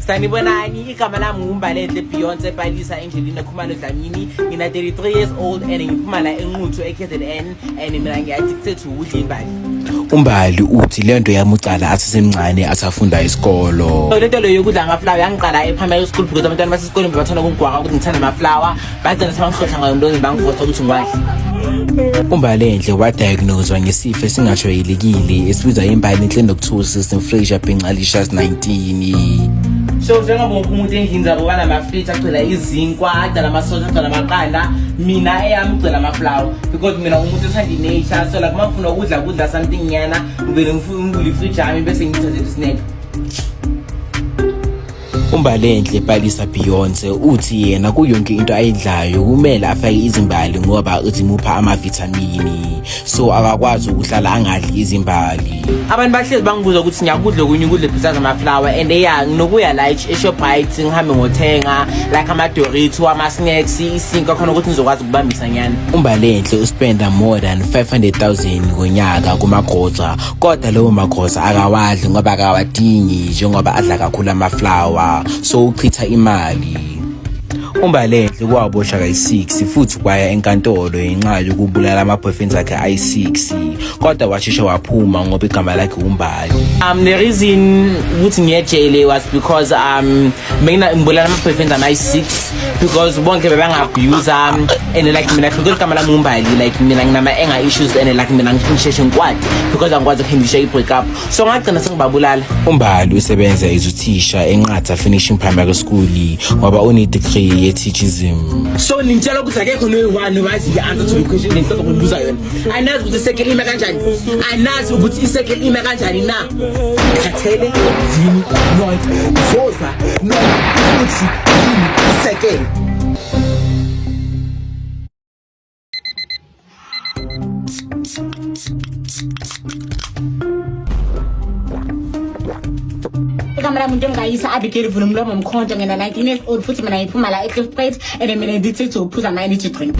Sanibonani, igama lami nguMbalenhle Beyonce Palisa Angelina Khumalo Dlamini. Ngina 33 years old and ngiphuma la eNquthu eKZN and mina ngiya-addicted to ukudla imbali. UMbali uthi lento yamucala asesemncane asafunda isikolo. So lento leyo yokudla amaflawa yangiqala e-primary school because abantwana basesikoleni bebathanda ukungigwaka ukuthi ngithanda amaflawa, bagcina sebangihlohla ngayo umntwana bangifosa ukuthi ngiwadle. UMbalenhle wadiagnoswa ngesifo esingajwayelekile esibizwa iMbalenhle Noctuosis Symphrasure Bengalicious 19. So njengoba wonke umuntu endlini zabo banamafriji agcwele izinkwa, agcwele amasosa, agcwele amaqanda, mina eyami igcwele amaflawa because mina umuntu othanda i-nature, so like uma ngifuna ukudla kudla something nyana ngivele ngivule ifriji yami bese ngithathele isnack. UMbalenhle Palisa Beyonce uthi yena kuyonke into ayidlayo kumele afake izimbali ngoba zimupha amavithamini, so akakwazi ukuhlala angadli izimbali. Abantu bahlezi bangibuza ukuthi ngiyakudla okunye ukudla besides amaflawa and yeah, nginokuya la eShoprite ngihambe ngothenga like ama-Dorito, ama-snacks, isinkwa khona ukuthi ngizokwazi ukubambisa nyana. UMbalenhle uspenda more than 500,000 ngonyaka kumagrosa, kodwa lowo magrosa akawadli ngoba akawadingi njengoba adla kakhulu amaflawa, so uchitha imali. UMbalenhle kwaboshwa kayi-6 futhi kwaya enkantolo ngenxa yokubulala ama-boyfriends akhe ayi-6, kodwa washeshe waphuma ngoba igama lakhe uMbali. The reason ukuthi ngiye ejele was because mina ngibulala ama-boyfriends ami ayi-6 because bonke bebanga-abuse and like mina because igama lami uMbali, like mina nginama-anger issues and like mina ngisheshe ngikwate because angikwazi ukuhandlisha i-break up, so ngagcina sengibabulala. UMbali usebenza as uthisha eNqatha Finishing Primary School ngoba une-degree ye-teachism. So ningitshela ukuthi akekho noyi-one wazi i-answer to the question engiceda ukubuza yona. Anazi ukuthi i-circle ime kanjani? Anazi ukuthi i-circle ime kanjani na? Khathele yini nonke? Zozwa nonke ukuthi yini i-circle. Igama lami into engayisa Abigail vula umlomo mkhonto, ngina 19 years old futhi mina ngiphuma la eCliffprit and mina ndithi uphuza ama-energy drink.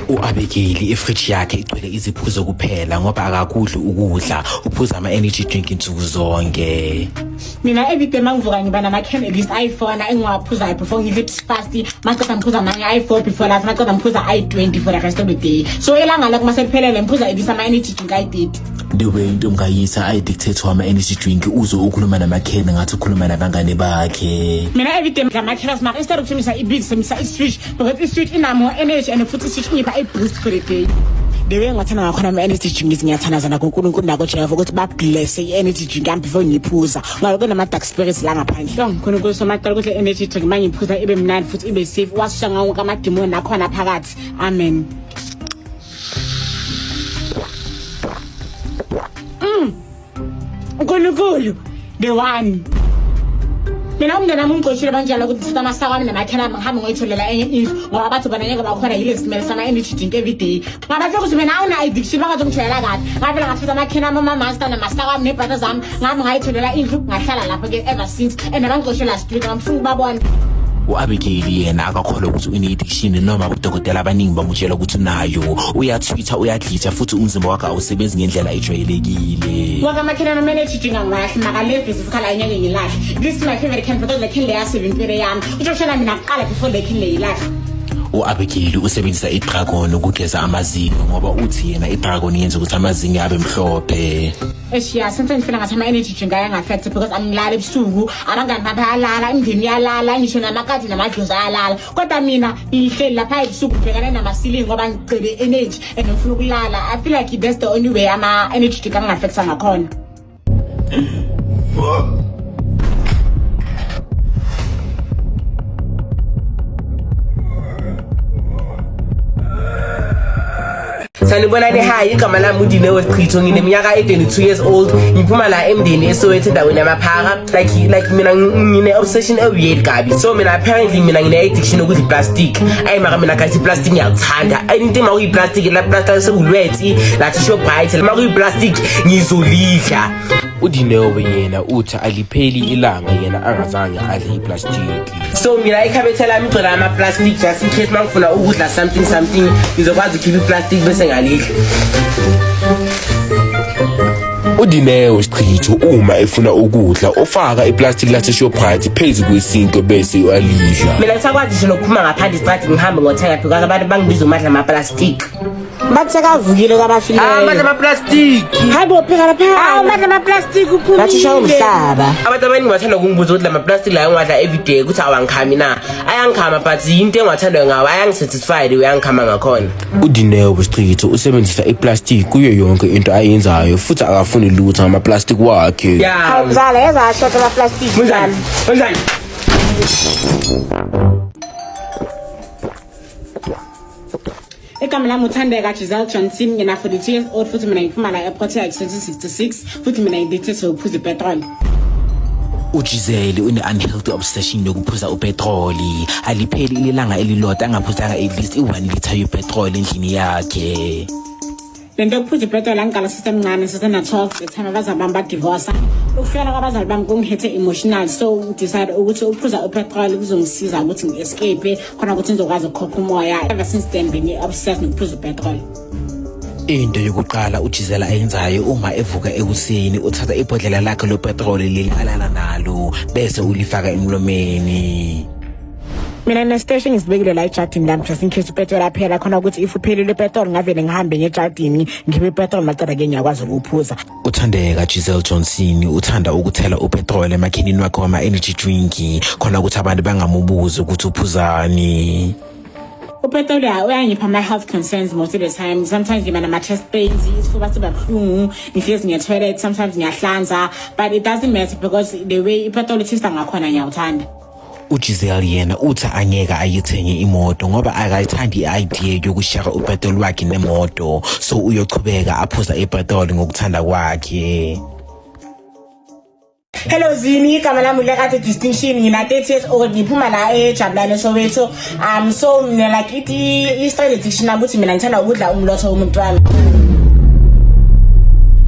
U-Abigail ifriji yakhe igcwele iziphuzo kuphela ngoba akakudli ukudla, uphuza ama-energy drink insuku zonke. Mina everyday mangivuka ngiba nama-can at least ayi-4 na engiwaphuzayo before ngidle breakfast, maceda ngiphuza amanye ayi-4 before that, maceda ngiphuza ayi-20 for the rest of the day. So ilanga lakho maseliphelele ngiphuza at least ama-energy drink ayi-30. The way intombi ayi-addicted to ama-energy drink, uze ukhuluma namakhene ngathi ukhuluma nabangane bakhe. Mina everyday ngidla ama-carrots, mara instead of kusebenzisa ibili sebenzisa i-switch because i-switch ina-more energy and futhi i-switch ingipha i-boost for the day. The way ngiwathanda ngakhona ama-energy drink, ngiyathandazana kuNkulunkulu nakoJehova ukuthi bablesse i-energy drink yami before ngiyiphuza ngoba kunama-dark spirits la ngaphandle. So uNkulunkulu somatala ukuthi le-energy drink uma ngiyiphuza ibe mnandi futhi ibe safe, wasisha ngawo wonke amadimoni akhona phakathi. Amen. uNkulunkulu the one. Mina umndeni wami ungixoshile banjalo ukuthi ngithathe amasako ami namakhela ami ngihambe ngoyitholela enye indlu ngoba bathi bona ngeke bakhona yile simele sama-energy drink every day. Ngabatshela ukuthi mina awuna-addiction bangazongitholela kabi. Ngavele ngathatha amakhela ami, ama-master namasako ami ney'mpahla zami, ngami ngayitholela indlu ngahlala lapho-ke ever since and bangixoshe last week, angifuni ukubabona. U-Abigail yena akakholwa ukuthi une-addiction noma abodokotela abaningi bamutshela ukuthi unayo. Uyathwitha, uyadlitha futhi umzimba wakhe awusebenzi ngendlela ejwayelekile. Wonke amakhela ami energy drink angiwahle, maka le specifically angeke ngilahle. This is my favorite can because le can leyaseva impilo yami. Utshoshela mina kuqala before le can leyilahle. U-Abigail usebenzisa i-dragon ukugeza amazinyo ngoba uthi yena i-dragon yenza ukuthi amazinyo abe mhlophe. Eish, yeah, sometimes ngifila ngathi ama-energy drink ayanga-affect because angilali ebusuku, abangani bami bayalala, imindeni iyalala, ngisho namakati namadlozi ayalala, kodwa mina ngihleli lapha ebusuku ngibhekane nama-ceiling ngoba ngigcwele energy and ngifuna ukulala. I feel like that's the only way ama-energy drink angi-affecta ngakhona. Sanibonani, hi, igama lami uDineo Chitho, ngineminyaka e-22 years old, ngiphuma la emndeni eSoweto endaweni yamaphara. Like mina ngine obsession e-weird kabi. So mina apparently mina ngine addiction yokudla iplastic. Ayi mara mina guys iplastic ngiyakuthanda. Anything ma kuyiplastic la plastic sekulwetsi, la Shoprite, ma kuyiplastic ngizolidla. UDineo yena uthi alipheli ilanga yena angazange adle iplastiki. So mina ikhabethe lami igcwele ama-plastic just in case mangifuna ukudla something something ngizokwazi ukukhipha iplastic bese ngalidla. UDineo Sichitho uma efuna ukudla ufaka iplastic lase-Shoprite phezu kwesinto bese uyalidla. Mina ngisakwazi ngisho nokuphuma ngaphandle isikhathi ngihambe ngothenga because abantu bangibiza umadla ama-plastic. Bathi sekavukile kwabafileyo. Ah, amadla ama-plastic. Hayi bo, pheka lapha. Ah, amadla ama-plastic uphumile. Bathi ushaya umhlaba. Abantu abaningi bathanda ukungibuza ukuthi la ma-plastic la engiwadla everyday ukuthi awangikhami na. Ayangikhama but yinto engiwathandayo ngawo, ayangisatisfied uyangikhama ngakhona. UDineo Sichitho usebenzisa iplastic kuyo yonke into ayenzayo futhi akafuni lutho ngamaplastic wakhe. Ya. Hawu mzala, yeza ashota ama-plastic. Kunjani? Kunjani? Igama lami uThandeka Giselle Johnson, ngina 42 years old futhi mina ngiphuma la ePort Extension 66 futhi mina ngidithethe ukuphuza ipetrol. UGiselle une-unhealthy obsession yokuphuza upetroli. Alipheli ilanga elilodwa angaphuzanga at least i-1 litre yepetroli endlini yakhe. Le nto yokuphuza ipetroli angiqala sisemncane, sisena-12 the time abazali bami badivosa. Ukuhlukana kwabazali bami kungihithe emotional, so ngidecide ukuthi ukuphuza upetroli kuzongisiza ukuthi ngi-escape khona ukuthi ngizokwazi ukukhokha umoya. Ever since then bengi-obsessed nokuphuza upetroli. Into yokuqala uGiselle ayenzayo uma evuka ekuseni uthatha ibhodlela lakhe lopetroli leli alala nalo bese ulifaka emlomeni. Mina nesiteshi ngisibekile la ejardini lami just in case upetroli aphela, khona ukuthi if uphelile upetroli ngavele ngihambe ngejardini ngikhiphe ipetroli, maceda-ke ngiyakwazi ukuwuphuza. Uthandeka Giselle Johnson uthanda ukuthela upetroli emakhinini wakhe wama-energy drink khona ukuthi abantu bangamubuzi ukuthi uphuzani. Upetroli uyangipha ama-health concerns most of the time. Sometimes ngiba nama-chest pains, isifuba siba buhlungu, ngihlezi ngiya-toilet, sometimes ngiyahlanza, but it doesn't matter because the way ipetroli taste ngakhona ngiyawuthanda. UGiselle yena uthi angeke ayithenge imoto ngoba akayithandi i-idea yokushara upetroli wakhe nemoto, so uyochubeka aphuza ipetroli ngokuthanda kwakhe. Hello Zini, igama lami uLerato Distinction, ngina 30 years old, ngiphuma la eJabulani Soweto. So mina like ithi i-style addiction yami ukuthi mina ngithanda ukudla umlotha womuntu wami.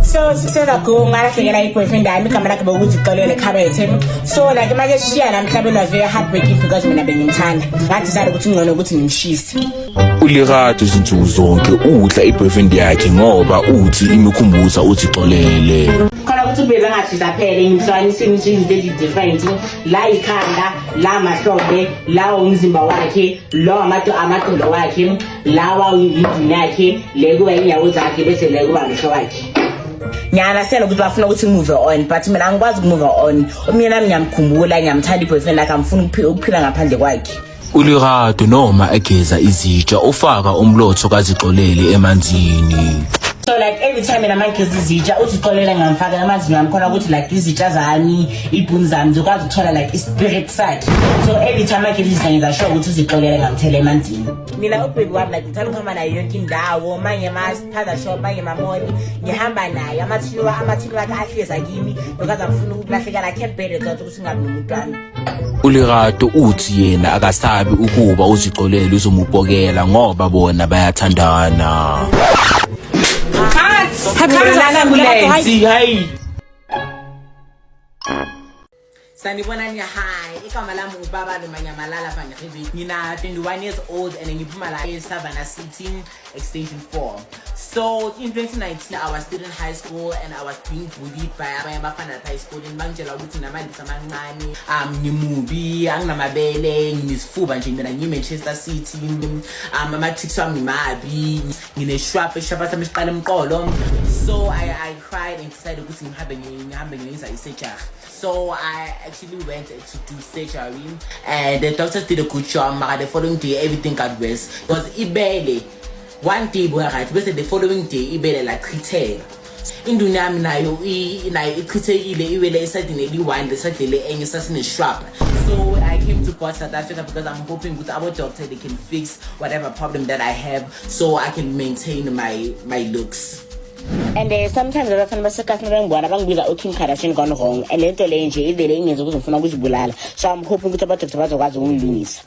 So 6 years ago ngalahlekela i-boyfriend yami, igama lakhe bekuthi Xolele Khabethe. So like make sishiya la emhlabeni was very heartbreaking because mina bengimthanda. Ngadecide ukuthi ngcono ukuthi ngimshise. ULerato izinsuku zonke udla i-boyfriend yakhe ngoba uthi imikhumbuza uthi xolele. Khona ukuthi ubhebe angathi zaphele, ngihlukanisile ukuthi izinto ezi-different la, ikhanda la, amahlombe la, umzimba wakhe lo, amadolo wakhe lawa, indini yakhe le, kuba inyawo zakhe, bese le kuba amehlo wakhe. Ngiyalasela ukuthi bafuna ukuthi ngimove on, but mina angikwazi ukumove on. Umyeni wami ngiyamkhumbula, ngiyamthanda i-boyfriend lakhe, angifuni ukuphila ngaphandle kwakhe. ULerato noma egeza izitsha ufaka umlotho kaZixolele emanzini. So like every time mina mangigeza izitsha, uthi uxolela ngamfaka emanzini wami, khona ukuthi like izitsha zami, iy'bhuni zami zikwazi ukuthola like i-spirit sakhe. So every time angigeza izitsha ngenza sure ukuthi uzixolele ngamthela emanzini. Mina ubhebi wami like ngithanda ukuhamba naye yonke indawo, mangema-spaza shop, mangema-mall, ngihamba naye. Amathini wakhe ahlezi kimi because angifuni ukulahlekela. I can't bear the thought ukuthi ngingabi nomuntu wami. ULerato uthi yena akasabi ukuba uZixolele uzomupokela ngoba bona bayathandana. Ambulance, hayi. Sanibonani, hi. Igama lami ubaba Lumanyamalala van Riebeeck. Ngina 21 years old and ngiphuma la eSavannah City Extension 4. So in 2019 I was still in high school and I was being bullied by abanye abafana lapha esikoleni, bangitshela ukuthi nginamalisa amancane, ngimubi, anginamabele, nginesifuba nje, mina ngiyi-Manchester City, ama-cheeks wami mabi, ngineshwap, ishwapa sami siqala emqolo. So I cried and decided ukuthi ngihambe ngiyenza i-surgery. So I actually went to do surgery and the doctors did a good job. Mara the following day everything got worse because ibele one day boy right, bese the following day ibele lachitheka. Induna yami nayo nayo ichithekile, iwele esayidini eliyi-one, lesayidi le enye sasineshwap. So I came to God South Africa because I'm hoping with our doctor they can fix whatever problem that I have so I can maintain my looks. And sometimes abafana basekasi bengibona bangibiza uKim Kardashian gone wrong, and lento le nje ivele ingenza ukuthi ngifuna ukuzibulala, so I'm hoping ukuthi abadoktor bazokwazi ukungilungisa.